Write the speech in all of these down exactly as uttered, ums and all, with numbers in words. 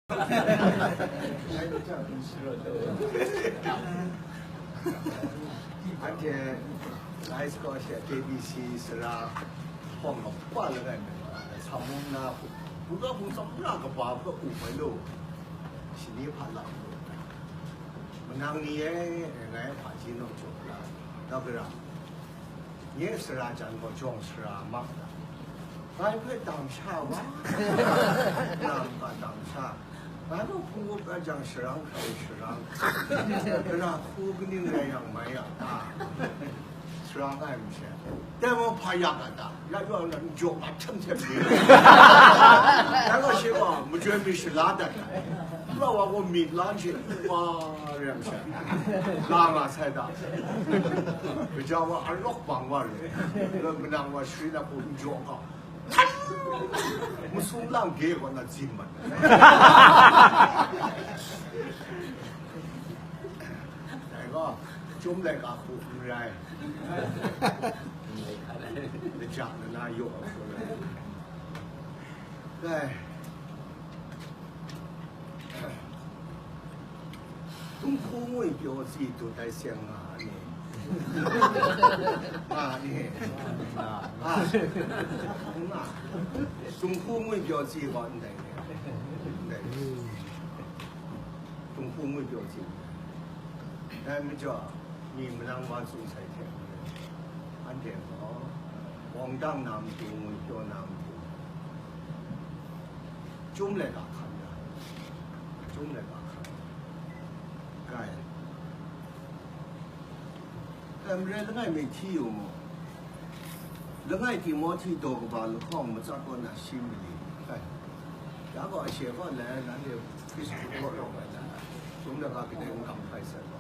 Anhte Rice Scholarship K B C sara hpawng kapa langai nme, sa mung na hku, buga hpung tsawmra kaba hpe up ai law, shani hpa la hku, manang ni e, ngai hpaji naw jaw la, dau gara, nye sara jan gaw jawng sara ma da. Ngai hpe dang sha wa, na mga dang sha. Ngai gaw hpung up ai jang sharang hkrai sharang. Gara hku kaning rai yang mai ya ta? Sharang ai masha. Dai maw hpa ya ga ta? Ya yaw na n jaw ga htem htem ni. Ngai gaw she gaw majoi mi shala dat ai. Rau wa gaw mi lan she wa rem sha. La nga sai da. Kaja wa a lawk bang wa re. Manang wa shri na hku n jaw ga. Masum lang ge gaw na zim mat. Dai gaw, chyum laika hku n rai. Lajak lana yaw ai hku rai. Dai. Tunghku ngwi pyaw tsi dut ai seng nga ni? Nga ni? Nga. Nga. Tunghku ngwi pyaw tsi gaw ndai ni? Ndai ni. Tunghku ngwi pyaw tsi. Dai majaw, mi manang wa tsun sai hte, anhte gaw, wawng dang na matu, ngwi pyaw na matu, chyum laika hkan ga, chyum laika hkan ga. Kai. Em re langai mi hti yu mu. Langai Timohti daw kaba lahkawng matsat kaw na shi mali. Kai. Ya gaw ashe kaw lai, nanhte Hkristu kaw rawng ai na, chyum laika kadai n kam hpai sai gaw.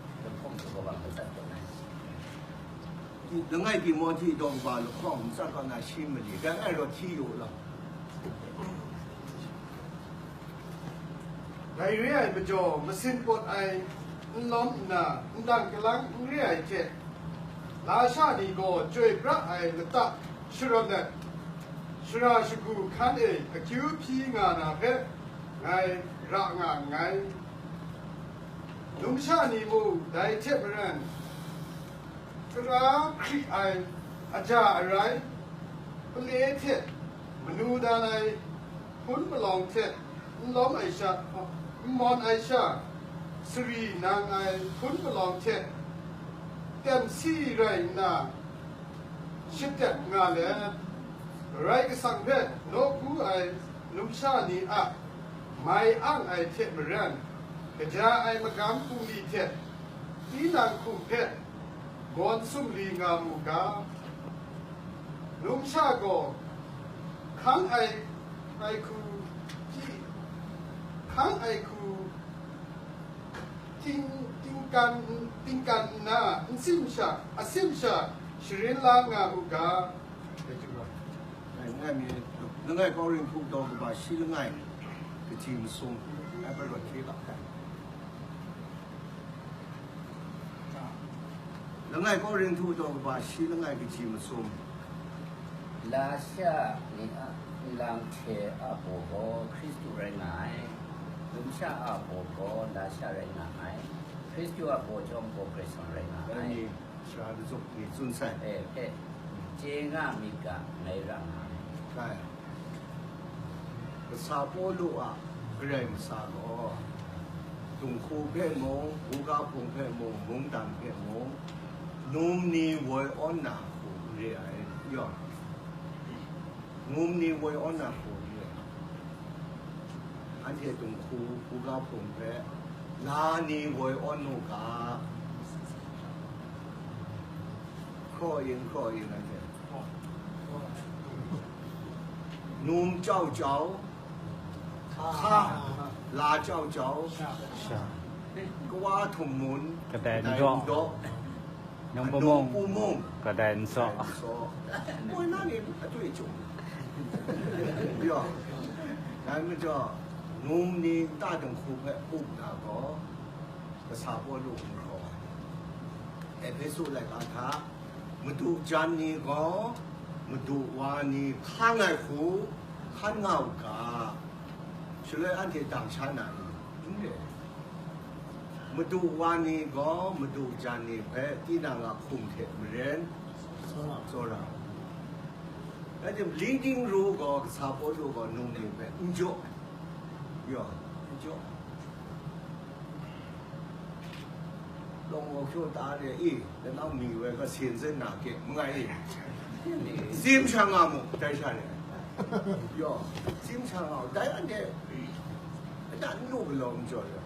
Langai Timohti daw kaba lahkawng matsat kaw na shi mali. Dai ai rawt hti yu law. Dai re ai majaw, masin pawt ai n lawm nna, ndang kalang n re ai hte, lasha ni gaw chyoi pra ai lata sharawn let, shara shagu hkan e akyu hpyi nga na hpe ngai ra nga nngai. Numsha ni mung dai hte maren, tara hkri ai, aja arai, pale hte manu dan ai hpun palawng hte n lawm ai sha, n mawn ai sha, sari nang ai hpun palawng hte temsi rai nna, shadep nga let, Karai Kasang hpe nawku ai numsha ni a mai ang ai hte maren, kaja ai magam bungli hte tinang hkum hpe gawn sumli nga mu ga. Numsha gaw hkang ai, ai hku, hkang ai hku, ting, tingkan, tingkan nna, nsim sha, asim sha sharin la nga u ga. Ngai mi, langai Korinhtu daw kaba shi langai, kaji masum, ai hpe rawt hkye ga ai. Langai Korinhtu daw kaba shi langai, kaji masum. Lasha ni a nlang hte a baw gaw Hkristu rai nga ai, numsha a baw gaw lasha rai nga ai, Hkristu a baw chyawm gaw Karai Kasang rai nga ai. Dai ni, sara kazuk ni tsun sai. E, hpe chye nga myit ga, ngai ra nga ai. Rai. Kasa Pawlu a Karai Kasang gaw, Tunghku hpe mung, buga hpung hpe mung, mungdan hpe mung, num ni woi awn na hku n re ai, yaw, num ni woi awn na hku n re ai. Anhte Tunghku, buga hpung hpe la ni woi awn u ga, hkraw yin, hkraw yin anhte. Num jau jau, hka, la jau jau, sha, kawa htum mun, kadai, kadai ndaw, ndaw, nung, nung pumung, pumung, kadai ntsaw, kadai ntsaw. Moi na ni atwi chung. Yo, dai majaw, num ni nta dinghku hpe up na gaw, kasa Pawlu n hkraw ai. Ehpesu laika hta, madu jan ni gaw, madu wa ni hkang ai hku hkan nga u ga, Shaloi anhte dang sha na i? N re. Madu wa ni gaw madu jan ni hpe tinang a hkum hte maren tsawra. Rai tim, Lingding ru gaw kasa Pawlu gaw num ni hpe n jaw ai. Yaw, n jaw ai. Lawng wa hkyu ta re i, lanau mi wai ga sin zin na ke, mangai i. Tsim sha nga mu, dai sha re. Yaw, tsim sha nga mu, dai anhte, aja n lu galaw n jaw re.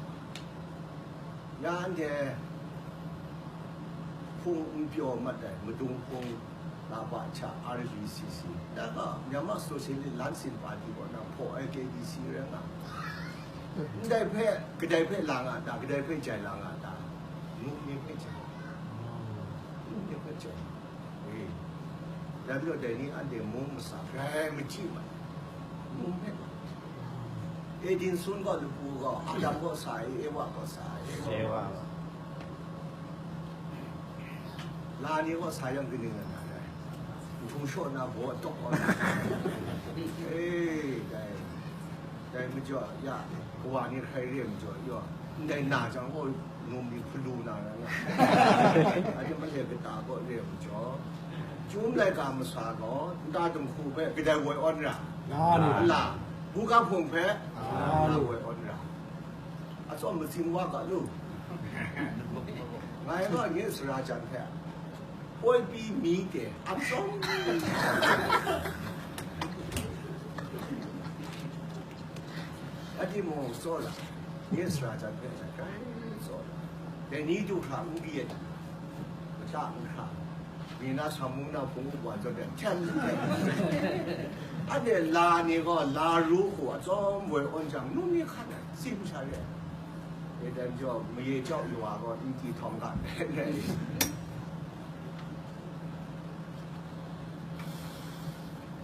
Ya anhte, hpung n pyaw mat ai, madung hpung, la ba cha R B C C. Da ga, Myanmar Socialist Lansin Party gaw nang hpaw ai K B C rai nga. Ndai hpe, kadai hpe la nga ta, kadai hpe jai la nga ta. Ngu ni hpe jai. Ngu ni hpe jai. Eh. Dai majaw dai ni anhte mung masa grai machyi mat. Mung hpe mat. Edinson gaw lapu gaw, Adam gaw sa ai, Ewa gaw sa ai. Ewa. La ni gaw sa yang kaning rai na rai. Nhtung shaw na baw dawk wa na. Eh, dai, dai majaw ya, kawa ni hkrai re majaw yaw, ndai na jang gaw, num ni hpalu na rai nga. Aja male kata gaw re majaw, Chyum laika masa gaw, nta dinghku hpe kadai woi awn ra? La ni. La, buga hpung hpe? La. La woi awn ra. Atsawm masin wa ga lu. Ngai gaw nye sara jan hpe, poi pyi mi de, atsawm. Ati mung tsawra, nye sara jan hpe, grai tsawra. Dai ni du hkra n kayat, mata n hkra, mi na sa mung na hpung u wa zawn de, hten n hten. Anhte la ni gaw, la ru hku atsawm woi awn jang, num ni hkan ai, tsim sha re ai. E dan jaw, maye jau yu wa gaw, n ti htawng ga ai.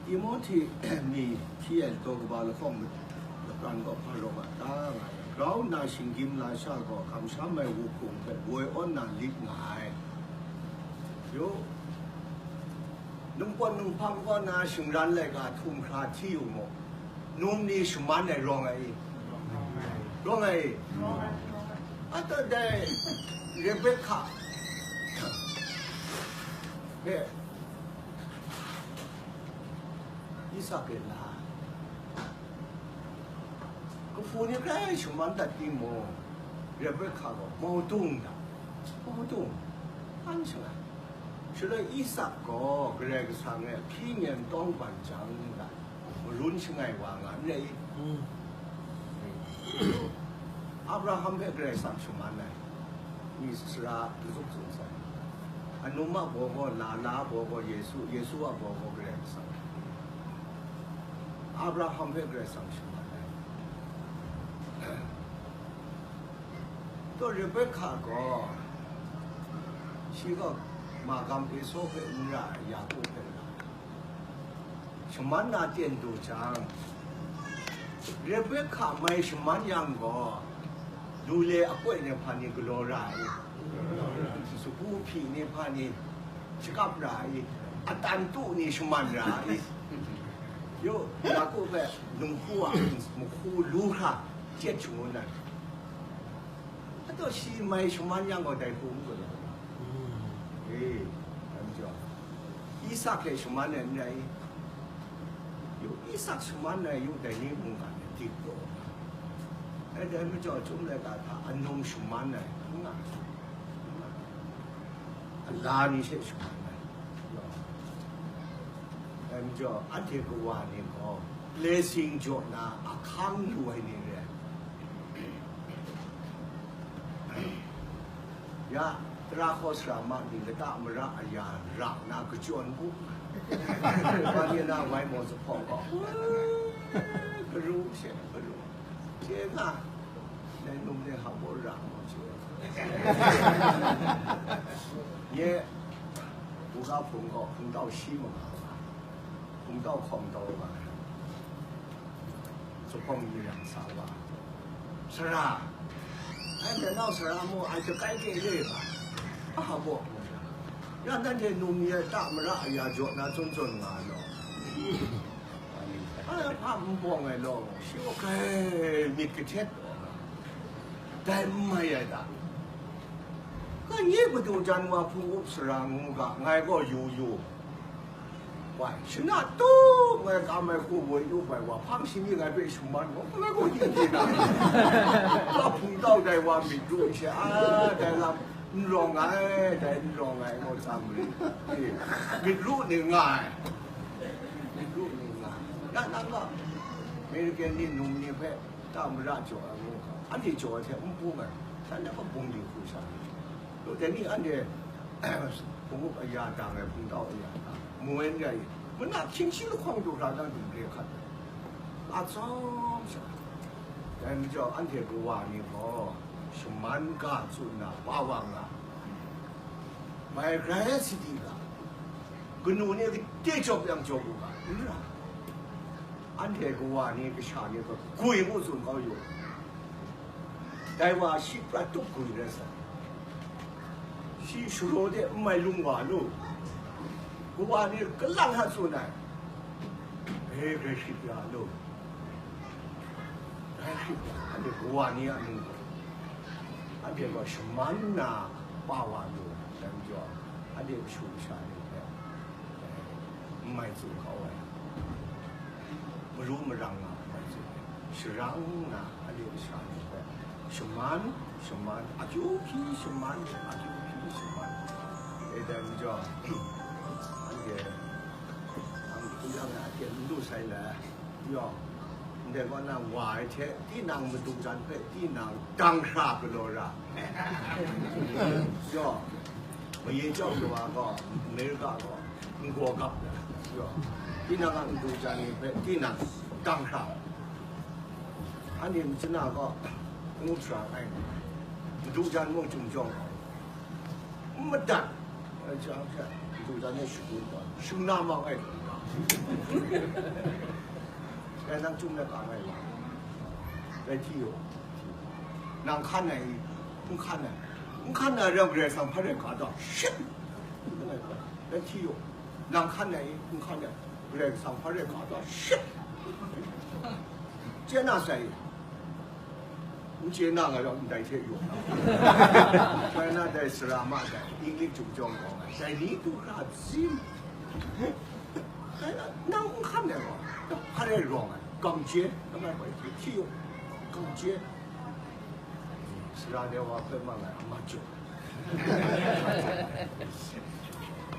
Timohti ni hti ai ladaw kaba lahkawng lapran gaw hpa rawng a ta nga ai. Grau nna shinggyim lasha gaw kamsham ai wuhpung hpe woi awn na lit nga ai. Yo, ningpawt ninghpang kaw na shingran laika htum hkra hti u mu. Num ni shaman ai rawng ai i? Rawng ai i? Ata dai Rebekah hpe Isak e la, kahpu ni hkrai shaman dat timung, Rebekah gaw mau dung da, mau dung, an shangai. Shaloi Isak gaw Karai Kasang e hpyi nyen tawng ban jang dat, marun shangai wa nga n rai i? Mm. Abraham hpe Karai Kasang shaman ai. Mi sara mazuk tsun sai. Anum a baw gaw, Lala a baw gaw, Yesu, Yesu a baw gaw Karai Kasang. Abraham hpe Karai Kasang shaman ai. Taw, Rebekah gaw, shi gaw magam Esau hpe n ra ai, Yaku hpe n ra ai. Shaman na ten du jang, Rebekah mai shaman yang gaw, lu le akoi ni hpa ni galaw ra ai, sagu hpyi ni hpa ni shakap ra ai, atan tu ni shaman ra ai. Yo, Yaku hpe dinghku a mahku lu hkra chyet shangun ai. Ataw shi mai shaman yang gaw dai hku n galaw. Mm. E, dai majaw, Isak hte shaman ai n rai? Yu, Isak shaman ai yu, dai ni mungkan e dik taw. E, dai majaw, Chyum laika hta anung shaman ai, n nga, n nga. Ala ni she shaman ai. Dai majaw, anhte kawa ni gaw, blessing jaw na ahkang lu ai ni re ai. Ya, tara hkaw sara ma ni lata mara aya ra nna kachyawn bu. Wa ni na wai maw zuphpawng gaw, garu she, garu. Chye nga, dai num de hpa baw ra maw chye. Nye, buga hpung gaw hpungtau shi ma nga ai, hpungtau hkawm taw nga ai. Zuphpawng ni yang sa wa. Sara. Ai, nanau sara mu, ai, dakai de re ba. Aha baw. Ya, nanhte num ni a ta mara aya jaw na zawn zawn nga law. Ani hpe. Hpa n bawng ai law, shi gaw grai myit kahtet, dai n mai ai ta? Ka nye madu jan wa hpung up sara ngu ga, ngai gaw yu yu. Wai, shana tup ngai kam ai hku woi yu bai wa, hpang shani ngai hpe shaman gaw, ngai gaw yin di na. Ka hpung tau dai wa myit ru she, a, dai lam n rawng ai, dai n rawng ai, ngu tam ri. Eh, myit ru ni nga ai. Myit ru ni nga ai. Ya, nang gaw, American ni, num ni hpe, ta mara jaw ai ngu, anhte jaw ai hte n bung ai, shanhte gaw bung li hku sha. Lo, dai ni anhte hpung up aya dang ai, hpung tau aya dang, muen rai, mana hkying shi lahkawng du hkra dang du re hkat ai, a tsawm sha. Dai majaw, anhte kawa ni gaw shaman ga tsun na pa wa nga, mai rai sadi ga, kanu ni gade jawp yang jawp u ga, n ra. Anhte kawa ni, kasha ni gaw gwi ngu tsun kau yu. Dai wa shi prat tup gwi rai sai. Shi sharaw de n mai lung wa lu. Kawa ni kalang hta tsun ai. E, grai hkrit ya lu. Grai hkrit ya, anhte kawa ni a mying gaw, anhte gaw shaman na pa wa lu, dai majaw, anhte kashu kasha ni hpe, e, n mai tsun kau ai, maru marang nga n mai tsun ai, sharang na anhte kasha ni hpe, shaman, shaman, akyu hpyi shaman, akyu hpyi shaman, e, dai majaw, anhte, ang hku yang ai hte n lu sai le. Yaw, ndai kaw na wa ai hte, tinang madu jan hpe tinang dang hkra galaw ra. Yaw, maye chyawm kawa gaw, America gaw, n gaw gap ai. Yaw, tinang a madu jan ni hpe tinang dang hkra. Anhte machyin a gaw, n-gup sara ai, madu jan mung chyum jawng ai. N madat. Ai, chyang sha, du dan e shagun tawn, shing na mak ai. Dai nang chyum na ka ngai la. Dai hti yu. Nang hkan ai, n hkan ai. N hkan ai ram Karai Kasang hpa rai ga da, shit. Dai hti yu. Nang hkan ai, n hkan ai. Karai Kasang hpa rai ga da, shit. Chye na sai. N chye na nga rawng ndai hte yu. China dai sara ma dai, English chyum jawng gaw nga, dai ni du hkra zim. Dai na, nang n hkan ai gaw, hpa rai rawng ai, kam chye, namai bai hte hti yu, kam chye. Sara dai wa hpe ma ngai, a ma jaw.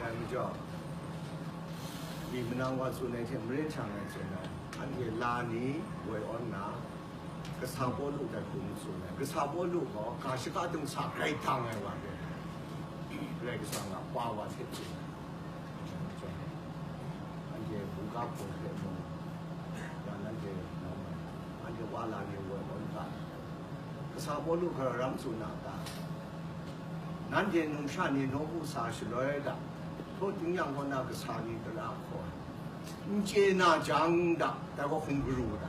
Dai majaw, mi manang wa tsun ai hte, maren shang ai tsun ai, anhte la ni woi awn na, Kasa Pawlu dai hku n tsun ai. Kasa Pawlu gaw ga shaka dung sa grai dang ai wa rai. Karai Kasang a pa wa hte chye ai. Anhte buga hpung hte mung, ya nanhte, anhte wa la ni woi awn ga. Kasa Pawlu hkra ram tsun na ta? Nanhte numsha ni nawku sa shaloi da, htaw ting yang kaw na kasa ni tara hkaw ai. N chye na jang da, dai gaw hkum garu da.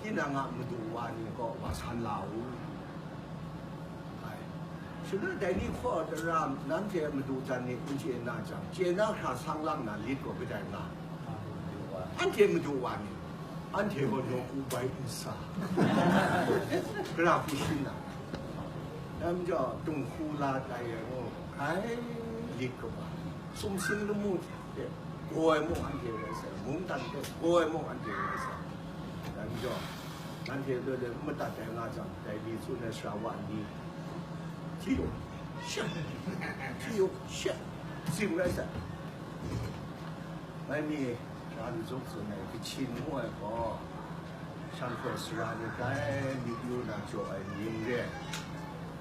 Tinang a madu wa ni gaw wa san la u. Ai. Shaloi dai ni hkaw tara nanhte madu jan ni n chye na jang, chye na hkra sang lang na lit gaw kadai nga? Anhte madu wa ni, anhte gaw nawku bai n sa. Gara hku shin na? Dai majaw, dung hku la tai ai ngu, ai, lit kaba, sumsing lamu hte gaw ai mung anhte rai sai, mungdan hte gaw ai mung anhte rai sai. Dai majaw, nanhte loi loi n madat ai nga jang, dai li tsun ai sara wa ni, hti yu, shep, hti yu, shep, zim rai sai. Ngai mi, Shan zuk tsun ai, Kachin ngu ai gaw, shan hpe sara ni tai myit yu na jaw ai mying re ai.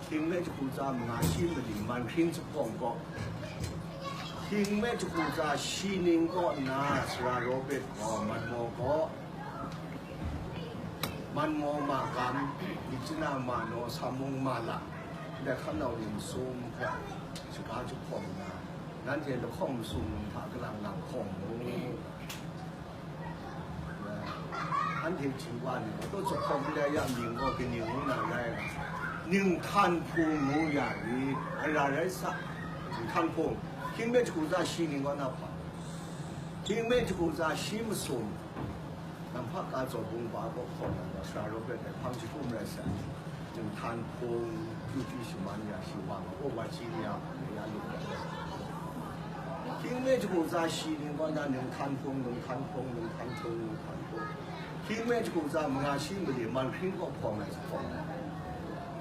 Htingme jahku tsa manga shi maling man hkring jahpawng kaw, htingme jahku tsa shi ning kaw nna sara Robert gaw Manmaw kaw, Manmaw ma gam, myit chana ma naw, sa mung ma la, ndai hkan nau ni masum hpe shaga jahpawng nna, nanhte lahkawng masum hta kalang nang hkawng mu. Anhte Jinghpaw ni gaw, taw, zuphpawng malai ya mying gaw kaning ngu na rai nga, ninghtan hpung ngu ya ni, ara rai sa, ninghtan hpung, hkying me jahku tsa shi ning kaw na hpa, hkying me jahku tsa shi masum, Namhpa ka zaw bung ba kaw hkawm na, Sara Robert dai hpang jahtum rai sai. Nunghtan hpung, kyu hpyi shaman ya shi wa ma, o wa chi ni ya ma, ya lu ai. Hkying me jahku tsa shi ni gaw na, nunghtan hpung, nunghtan hpung, nunghtan hpung, nunghtan hpung. Hkying me jahku tsa manga shi mali, man hkring kaw hpawng ai sa hpawng ai.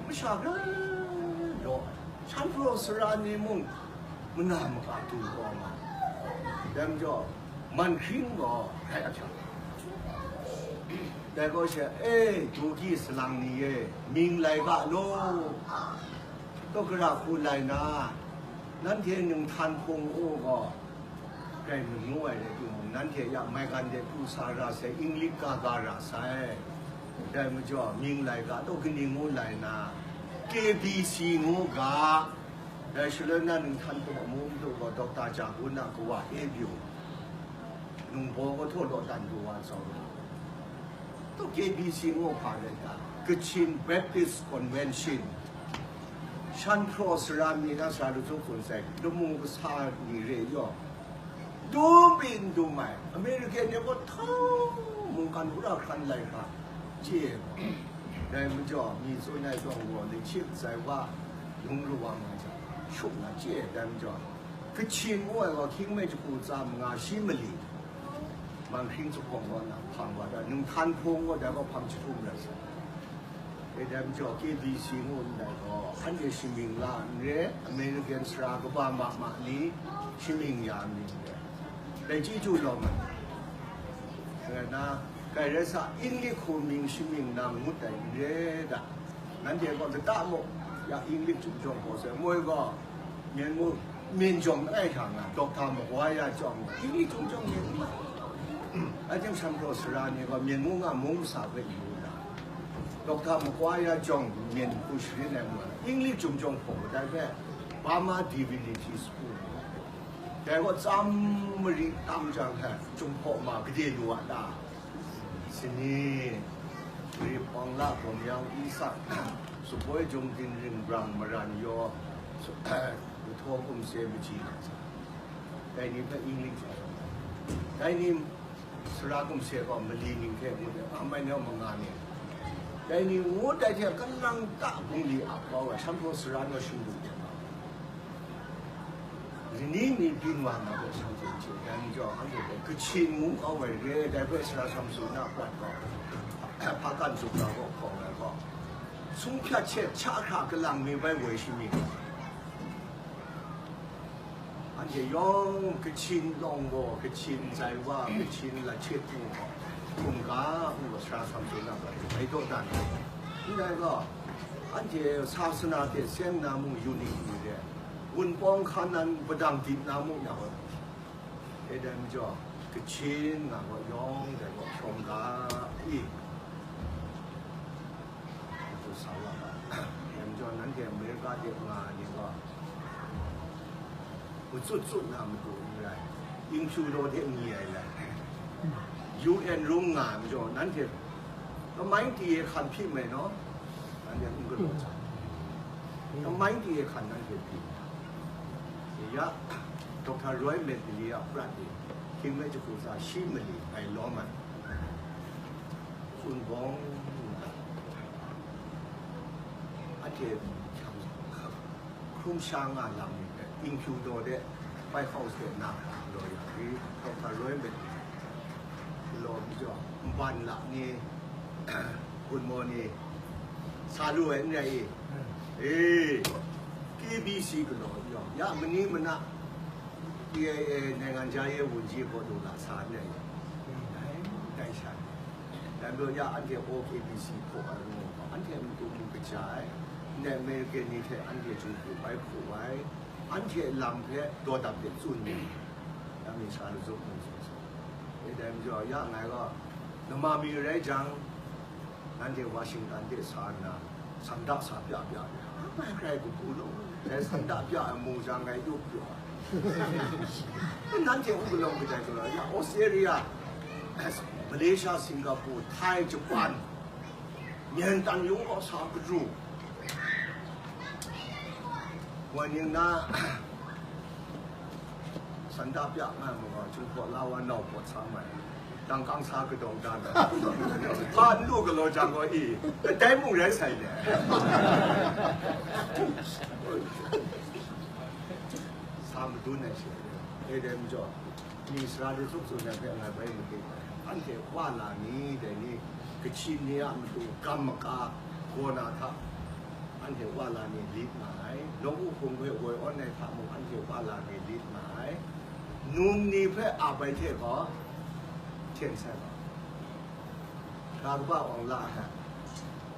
Masha gara law ai. Shan hpraw sara ni mung, mana maka du kaw nga. Dai majaw, man hkring gaw, rai a hpyak. Dai gaw she, e, Dawki salang ni e, mying lai ga law, tawkra hku lai na, nanhte nunghtan hpung u gaw, rai mangu ai rai timung, nanhte ya maigan de pru sa ra sai, English ga ga ra sai. Dai majaw, mying lai ga, taw kaning ngu lai na, K B C ngu ga, dai shaloi na nunghtan hpung amu madu gaw, Doctor Jagun a kawa Ebyu, nungbaw gaw htaw law dan du wa tsau lu. Taw K B C ngu hpa rai ta, Kachin Baptist Convention, shan hpraw sara mi na sara lu tsun sai, lamu kasa ni re yaw, dum pyi n dum ai, American ni gaw htawng mungkan wora hkran lai hkra, chye ai gaw. Dai majaw, mi tsun ai tawng gaw, lihchip sai wa, lung rawang ai hta, shuk na chye ai, dai majaw, Kachin ngu ai gaw, hkying me jahku tsa manga shi mali, man hkring jahkawng gaw na hpang wa da, nunghtan hpung gaw dai gaw hpang jahtum rai sai. E dai majaw, K B C ngu ndai gaw, anhte shamying la n re, American sara kaba ma ma ni shamying ya mying re. Dai chyeju lawm ai. Rai na, kai rai sa, English hku mying shamying na ngut ai n re da. Nanhte gaw lata muk, ya English chyum jawng hpaw sai, moi gaw, Myen ngu, Myen jawng langai hta nga, Doctor Magwaya jawng, English chyum jawng mying ma. Ating shan hpraw sara ni gaw, Myen ngu nga mung masa hpe yu na, Doctor Magwaya jawng, Myen hku sharin ai ngu, English chyum jawng hpaw, dai hpe, Burma Divinity School. Dai gaw tsam mari tam jang hte, Jinghpaw ma gade lu a ta? Sini, Rip Awng La, Bawm Yang Isak, Suboi Jung Din, Ring Brang Maran Yaw, Su-, Guthaw Kumse, Maji Lang Sa. Dai ni hpe English chyum jawng. Dai ni sara kumse gaw mali ning hte ngut ai, amai nau manga ni. Dai ni ngut ai hte, kalang ta bungli ap kau ai, shan hpraw sara naw shing lu hte nga. Lani mi byin wa na gaw shanhte hte, dai majaw, anhte gaw Kachin ngu kau ai re, dai hpe Sara Samson a prat gaw, hpa kan zup na gaw hkawng ai gaw, sung hpyat hte hkra kalang mi bai woi shamying. Anhte yawng Kachin lawng gaw, Kachin zai wa, Kachin lachyet ngu gaw, hkungga ngu gaw, Sara Samson a prat bai dawdan ai. Ndai gaw, anhte sasana hte seng na mung unique ni re, Wunpawng hkan nan padang dip na mung yang, e dai majaw, Kachin nga gaw yawng dai gaw hkawm ga i, hku sa wa ga. Dai majaw, nanhte America de nga ai ni gaw, matut tut na matu n rai, Inkyudaw de n ni ai lai. U N rung nga ai majaw, nanhte kamai ti e hkan hpyi mai naw, nanhte n galaw ai. Kamai ti e hkan nanhte hpyi. Ya, Doctor Roy Medley a prat e, hkying me jahku tsa shi mali ngai lawm ai. Tsun bawng nga, anhte hkrung sha nga lam ni hpe, Inkyudaw de, White House de na, law ya, Doctor Roy Medley, law mi jaw, nban la ni, gun maw ni, sa lu ai n rai i? E, K B C galaw yawng, ya mani mana, T I A နိုင်ငံခြားရေးဝန်ကြီး hpaw du la sa n rai i? Dai, dai sha ni. Dai majaw ya anhte O K B C hpaw ai ngu gaw, anhte matu mu kaja ai, ndai American ni hte anhte chyu hku bai hku ai, anhte lam hpe daw dap de tsun ni, ya mi sa lajum mu tsun sa. E dai majaw, ya ngai gaw, nama mi rai jang, nanhte Washington de sa nna, sanda sa pya pya, ngai hkrai kabu law, dai sanda pya ai mu jang ngai yup pyaw ai. Nanhte n galaw kadai galaw, ya Australia, Malaysia, Singapore, Thai, Japan, Myen tan yung gaw sa kadu. Wan ning na, sanda pya nga ai mu gaw, Jinghpaw la wa nau pawt sa mai. Yang kang sa kadawng dan. Hpa n lu galaw jang gaw i, kadai mung rai sai le. Sa madun ai she, e dai majaw, mying sara de tsup tsun ai hpe ngai bai made ai. Anhte wa la ni dai ni, kachyin ni a matu gam maka gaw na hta, anhte wa la ni lit nga ai. Nawku hpung hpe woi awn ai hta mung anhte wa la ni lit nga ai. Num ni hpe ap ai hte gaw, hten sai gaw, ga kaba awng la ai.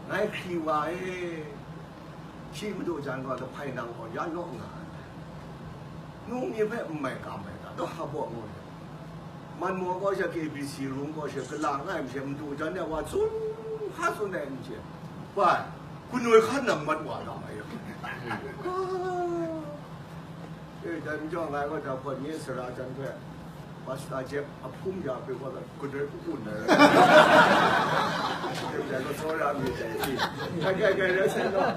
Ngai hkri wa e, shi madu jan gaw lahpai nang gaw ya naw nga ai. Num ni hpe n mai kam ai ta, daw ha baw ngu ai. Man maw gaw sha K B C rung gaw sha, kala ngai masha madu jan ya wa tsun, hka tsun ai n chye. Bai, kunoi hkan nang mat wa na mai. E, dai majaw ngai gaw da hpawt nye sara jan hpe, Pastor Jep a hpung ya hpe gaw da, kudai ku kun ai. Jep dai gaw tsawra mi dai si. Kai, kai, kai, rai sai gaw.